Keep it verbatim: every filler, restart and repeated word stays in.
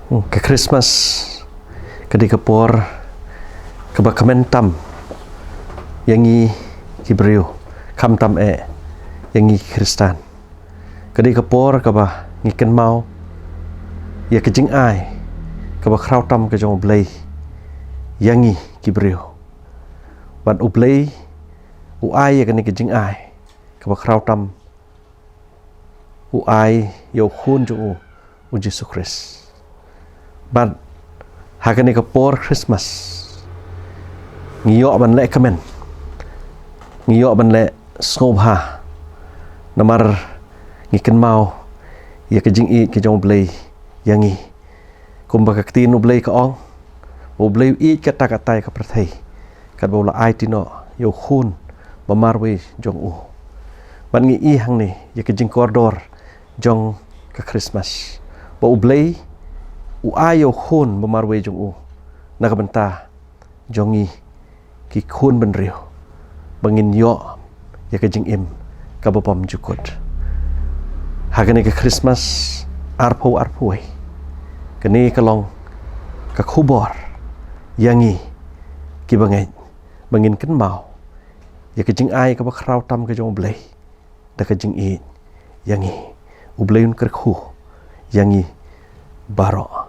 Ka Christmas ka dei ka por kaba kmen tam ïa ngi ki briew, khamtam eh ïa ngi ki Khristan. Ka dei ka por kaba ngi kynmaw ïa ka jingai kaba khraw tam ka jong U Blei ïa ngi ki briew. Bad U Blei u ai ïa kane ka jingai kaba khraw tam, u ai ïa u khun jong u, u Jisu Khrist. Bad ha kane ka por Christmas ngi ïoh ban leh kmen, ngi ïoh ban leh sngewbha, namar ngi kynmaw ïa ka jingïeit ka jong U Blei ïa ngi. Kumba ka ktien U Blei ka ong, U Blei u ïeit katta katta ïa ka pyrthei, katba u la aiti noh ïa u khun ba marwei jong u. Bad ngi i hangne ïa ka jingkordor jong ka Christmas, ba U Blei u ai ïa u khun ba marwei jong u na ka bynta jong ngi ki khun bynriew, ba ngin ïoh ïa ka jingim kaba bym jukut. Ha kane ka Christmas arphew arphew wei, kane ka long ka khubor ïa ngi ki bangeit, ba ngin kynmaw ïa ka jingai kaba khraw tam ka jong U Blei da ka jingïeit ïa ngi. U Blei un kyrkhu ïa ngi baroh.